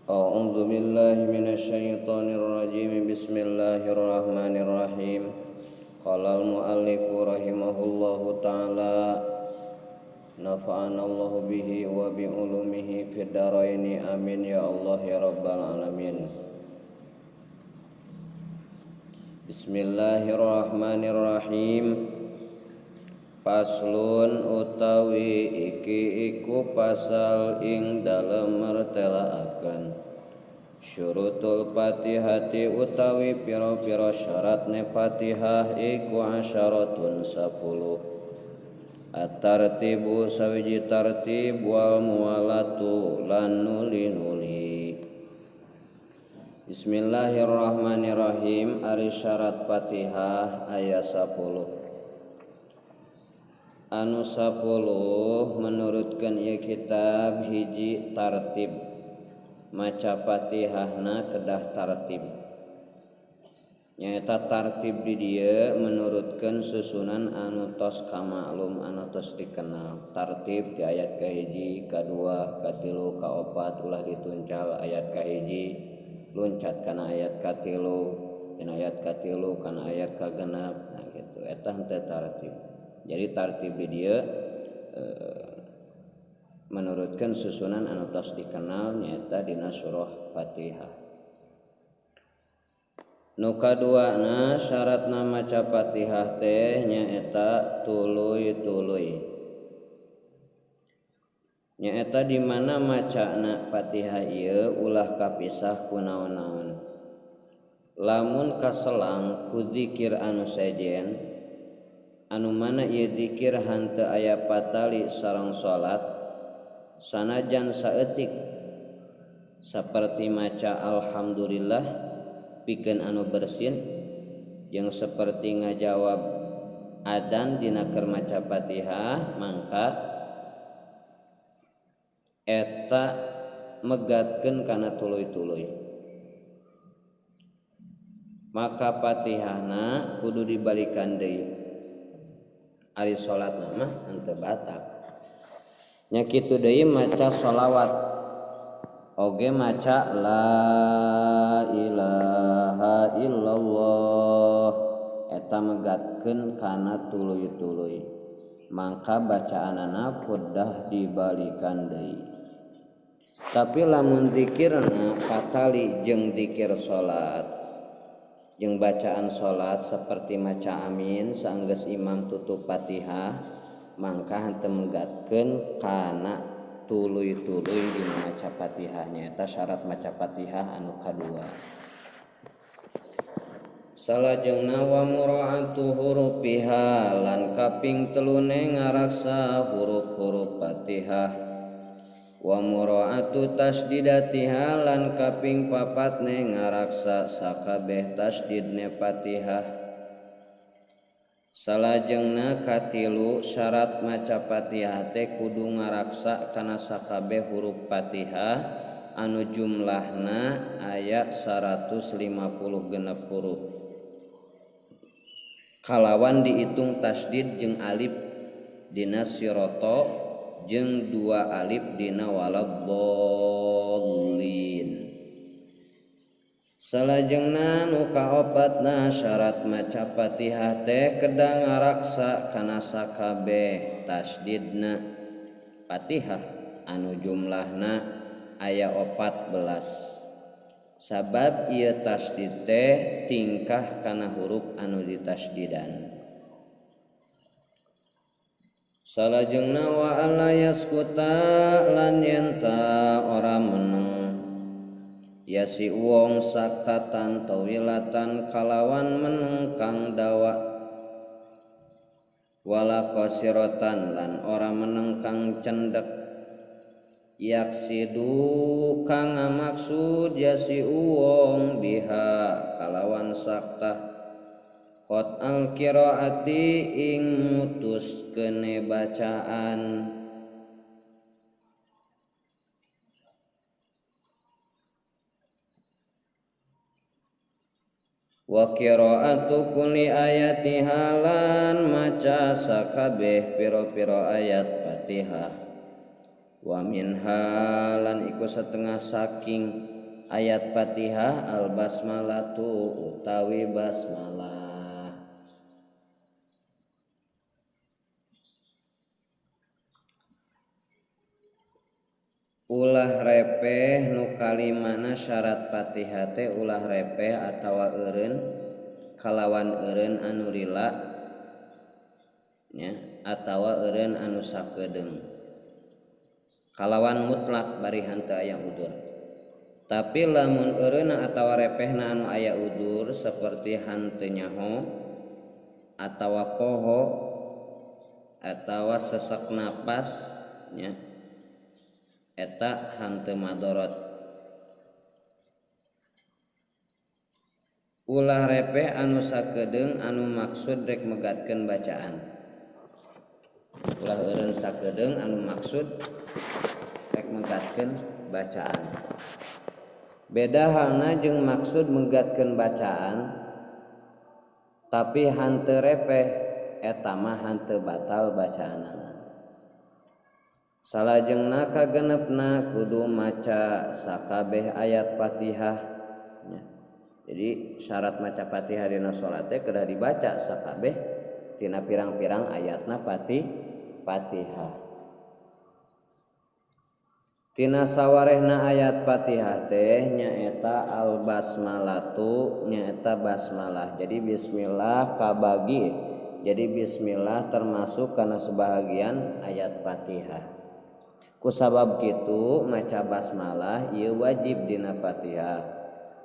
A'udzu billahi minasyaitonir rajim. Bismillahirrahmanirrahim. Qala al-muallif rahimahullahu ta'ala nafa'ana Allahu bihi wa bi ulumihi fid dharaini amin ya Allah ya rabbal alamin. Bismillahirrahmanirrahim. Paslon utawi iki iku pasal ing dalem mertelaaken syurutul Fatihati utawi pira-pira syaratne Fatihah iku asyaratun 10. At-tartibu sawiji tartib wal muwalatu lan nuli-nuli. Bismillahirrahmanirrahim. Ari syarat Fatihah aya 10. Anu 10 menurutkan ieu kitab hiji tartib. Maca Fatihahna kedah tartib. Nyaeta tartib di dieu menurutkan susunan anu tos kamaklum, anu tos dikenal. Tartib di ayat kahiji, kadua, katilu, kaopat ulah dituncal ayat kahiji, loncat kana ayat katilu, dina ayat katilu kana ayat kagenep, nah gitu. Eta henteu tartib. Jadi tartib di dieu menurutkan susunan anu tos dikenal nyaeta dina surah Fatihah. Nu kaduana syaratna maca Fatihah teh nyaeta tuluy-tuluy. Nyaeta di mana macana Fatihah ieu ulah kapisah ku naon-naon. Lamun kaselang ku zikir anu sejen anu mana ieu zikir henteu aya patali sareng salat sanajan saeutik saperti maca alhamdulillah pikeun anu bersin jeung seperti ngajawab adzan dina keur maca Fatihah mangka eta megatkeun kana tuluy-tuluy. Maka Fatihahna kudu dibalikan deui. Ari salatna mah henteu batal. Nya kitu deui maca sholawat oge maca la ilaha illallah eta megatkeun kana tuluy-tuluy. Mangka bacaanana kudah dibalikan deui. Tapi lamun zikirna patali jeung zikir salat jeung bacaan salat seperti maca amin saenggeus imam tutup Fatihah mangka henteu megatkeun kana tuluy-tuluy dina maca Fatihah. Nyaeta syarat maca Fatihah anu kadua. Salajengna wa mura'atu hurufiha lan kaping telune ngaraksa huruf-huruf Fatihah. Wa mura'atu tasdidatiha lan kaping papatne ngaraksa sakabeh tasdidne Fatihah. Salajengna katilu syarat maca Fatihah teh kudu ngaraksa kana sakabeh huruf Fatihah anu jumlahna aya 156 huruf. Kalawan diitung tasdid jeung alif dina sirata jeung 2 alif dina waladhdallin. Salajengna nu kaopatna syarat maca Fatihah teh kedah ngaraksa kana sakabeh tasdidna Fatihah anu jumlahna aya 14. Sabab ieu tasdid teh tingkah kana huruf anu ditasdidan. Salajengna wa alla yaskuta lan yenta ora meneng ya si wong saktatan tawilatan kalawan meneng kang dawa wala qasiratan lan ora meneng kang cendek yaksidu kang ngamaksud ya si wong biha kalawan sakta qat al qiraati ing mutus kene bacaan. Wa qiraatu kulli ayati halan maca sakabeh pira-pira ayat Fatihah. Wa minha lan iku setengah saking ayat Fatihah al basmalatu utawi basmalah. Ulah repeh nu kalimana syarat Fatihah teh ulah repeh atawa eureun kalawan eureun anu lila nya atawa eureun anu sakedeung kalawan mutlak bari henteu aya udzur. Tapi lamun eureunna atawa repehna anu aya udzur seperti henteu nyaho atawa poho atawa sesak napas nya eta henteu madorot. Ulah repeh anu sakedeung anu maksud rek megatkeun bacaan. Ulah eureun sakedeung anu maksud rek megatkeun bacaan. Beda halna jeung maksud megatkeun bacaan tapi henteu repeh eta mah henteu batal bacaanana. Salajengna kagenepna kudu maca sakabeh ayat Fatihah. Ya. Jadi syarat maca Fatihah dina salat teh kedah dibaca sakabeh tina pirang-pirang ayatna Fatihah. Tina sawarehna ayat Fatihah teh nyaeta al basmalatu nyaeta basmalah. Jadi bismillah kabagi. Jadi bismillah termasuk kana sebahagian ayat Fatihah. Kusabab kitu maca basmalah ieu wajib dina Fatihah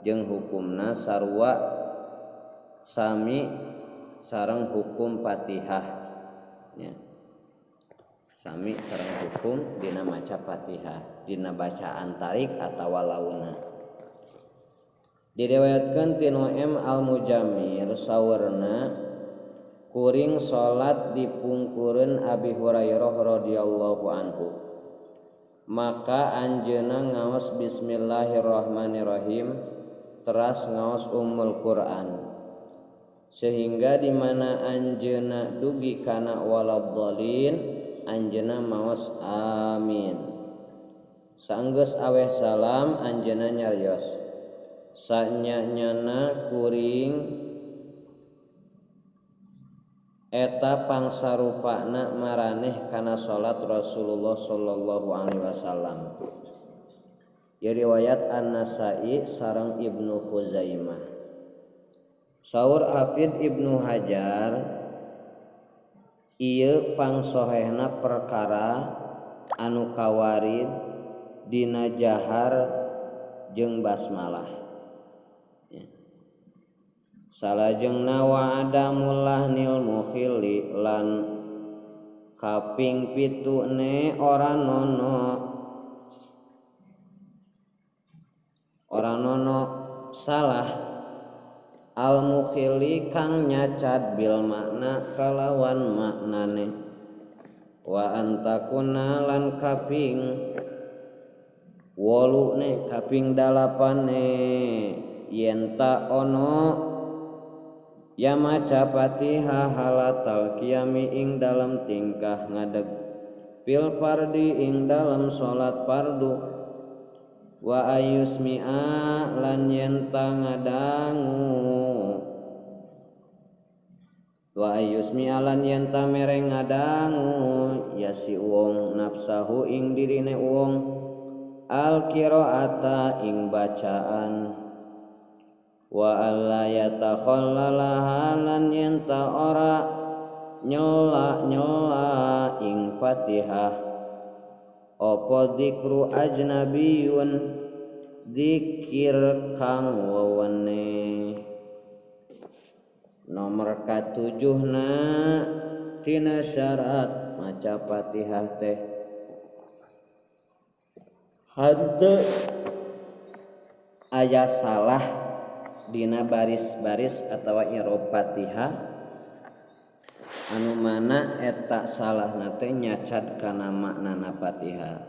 jeung hukumna sarua sami sareng hukum Fatihah nya. Sami sareng hukum dina maca Fatihah dina bacaan tarik atawa launa. Diriwayatkeun ti Nu'aim Al-Mujamir saurna kuring salat dipungkureun Abi Hurairah radhiyallahu anhu. Maka anjeunna ngaos bismillahirrahmanirrahim teras ngaos Ummul Quran sehingga di mana anjeunna dugi kana waladhdallin anjeunna maos amin. Saenggeus aweh salam anjeunna nyarios sanya-nyana kuring eta pangsarupana maraneh kana salat Rasulullah sallallahu alaihi wasallam. Ya riwayat An-Nasa'i sareng Ibnu Khuzaimah. Saur Hafid Ibnu Hajar ieu pangsohehna perkara anu kawarid dina jahar jeung basmalah. Salajengna wa adamul lahnil mukhili lan kaping 7 ne ora nono salah al mukhili kang nyacat bil makna kalawan maknane wa antakuna lan kaping 8 ne kaping 8 ne yen ta ono ya maca Fatihah halatal qiyami ing dalam tingkah ngadeg fil fardi ing dalam salat fardu wa ayusmi'a lan yen ta ngadangu wa ayusmi'a lan yen ta mere ngadangu ya si wong nafsahu ing dirine wong al qiraata ing bacaan wa alla yatakhallala lan yen ta ora nyela-nyela ing Fatihah apa dzikru ajnabiyun dzikir kang wewene. Nomor katujuhna tina syarat maca Fatihah teh henteu aya salah dina baris-baris atawa i'rab Fatihah anu mana eta salahna teh nyacat kana maknana Fatihah.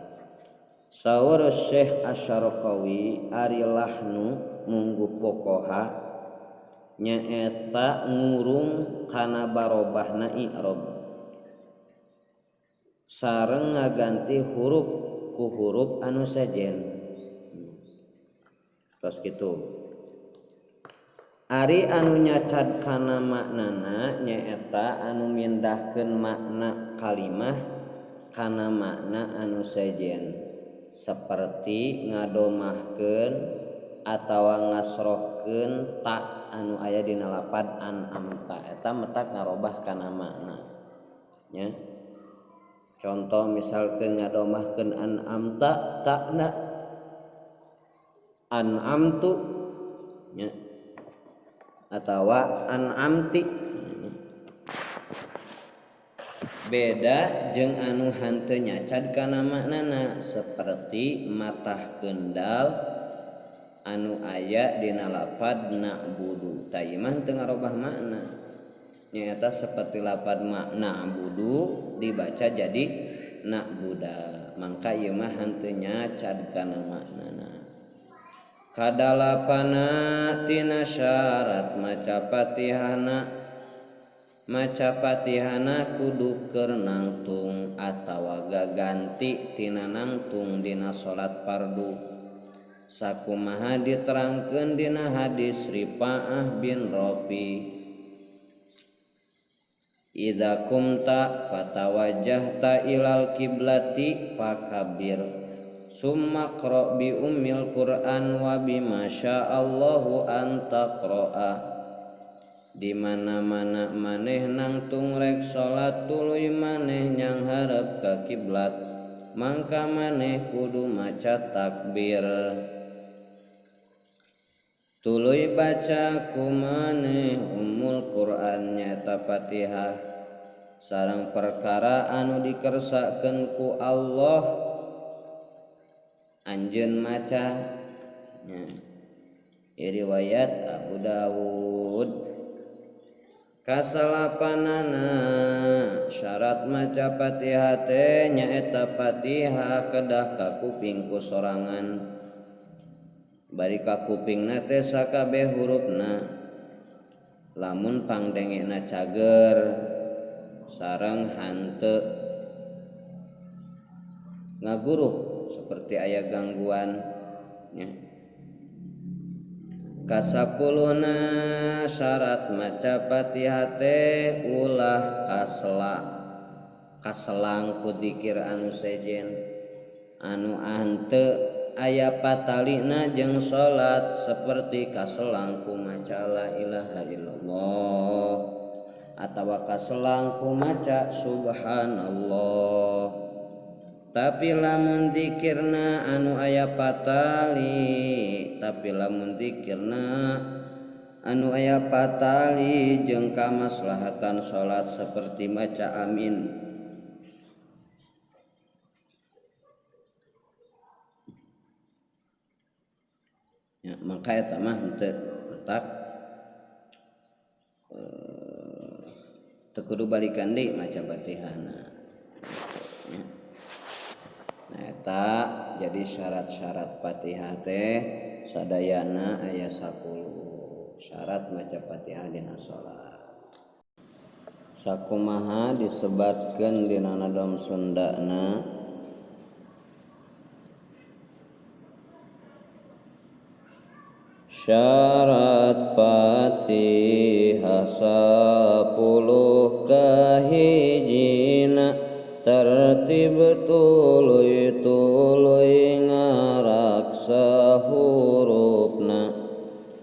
Saur Syekh Asy-Syarqawi ari lahnu munggu pokoha nyaeta ngurung kana barobahna i'rab sareng ngaganti huruf ku huruf anu sejen. Tos kitu. Ari anu nyacad kana maknana nyaeta anu mindahkeun makna kalimah kana makna anu sejen seperti ngadomahkeun atawa ngasrohkeun ta anu aya dina lapad an amta eta metak ngarobah kana makna nya. Contoh misalkeun ngadomahkeun an amta takna an amtu nya atawa an amti. Beda jeung anu hanteu nyacad kana maknana seperti matah kendal anu aya dina lapad na'budu. Ta ieu mah teu ngarobah makna. Nyaeta seperti lapad na'budu dibaca jadi na'buda. Mangka ieu mah hanteu nyacad kana maknana. Kadalapana tina syarat maca Fatihahna, maca Fatihahna kudu keur nangtung atawa gaganti tina nangtung dina salat fardu. Sakumaha diterangkeun dina hadis Rifa'ah bin Rafi. Idza kumta fatawajjahta ilal kiblati fakabbir summa qra bi ummil Qur'an wa bima sya'allahu an taqra'a. Di mana-mana maneh nangtung rek salat tuluy maneh nyang hareup ka kiblat mangka maneh kudu maca takbir. Tuluy baca ku maneh ummul Qur'an nyaeta Fatihah sareng perkara anu dikersakeun ku Allah anjeun maca. Ya. Riwayat Abu Dawud. Kasalapanana syarat maca Fatihah teh nyaeta Fatihah kedah ka kuping ku sorangan. Bari ka kupingna teh sakabeh hurufna. Lamun pangdengena cager sareng hanteu ngaguruh seperti aya gangguan ya. Kasapuluhna syarat maca Fatihah teh ulah kasela kaselang ku dikir anu sejen anu hanteu aya patalina jeung salat seperti kaselang ku maca la ilaha illallah atawa kaselang ku maca subhanallah. Tapi lamun dikirna anu aya patali, tapi lamun dikirna anu aya patali jeung kamaslahatan salat seperti maca amin. Ya, maka eta mah henteu letak teu kudu balikan deui maca Fatihahna. Ya. Nah, eta jadi syarat-syarat Fatihah teh sadayana aya 10 syarat maca Fatihah dina salat. Sakumaha disebatkeun dina nadom Sundana syarat Fatihah 10 kahijina tertib tuluy-tuluy ngaraksa hurufna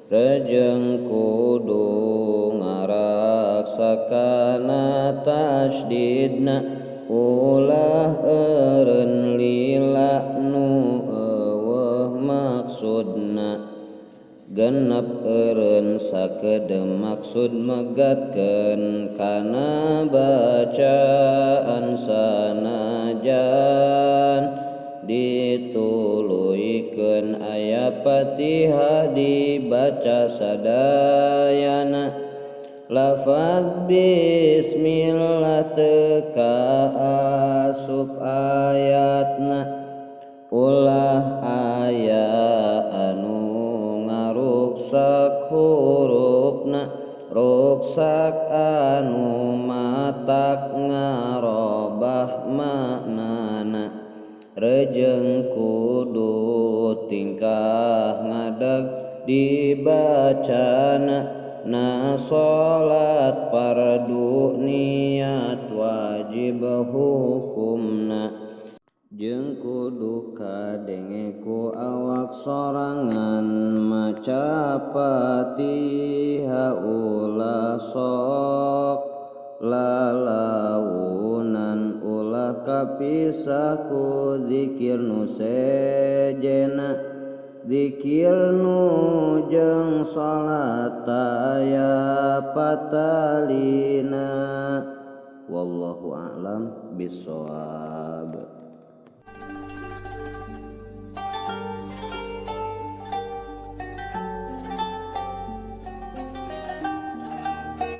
rejeng kudu ngaraksa kana tasydidna ulah eureun lila nu eueuh maksudna genep eureun sakedem maksud megatkeun kana bacaan sanajan dituluykeun aya Fatihah dibaca sadayana lafaz bismillah teu kaasup ayatna ulah aya anu ruksak hurufna ruksak anu matak ngarobah maknana rejeng kudu Tingkah ngadag dibacana na salat fardu niat wajib hukumna jeung kudu kadenge ku awak sorangan maca Fatihah ulah sok lalaunan ulah kapisah ku zikir nu sejena zikir nu jeung salat aya patalina. Wallahu a'lam bissawab.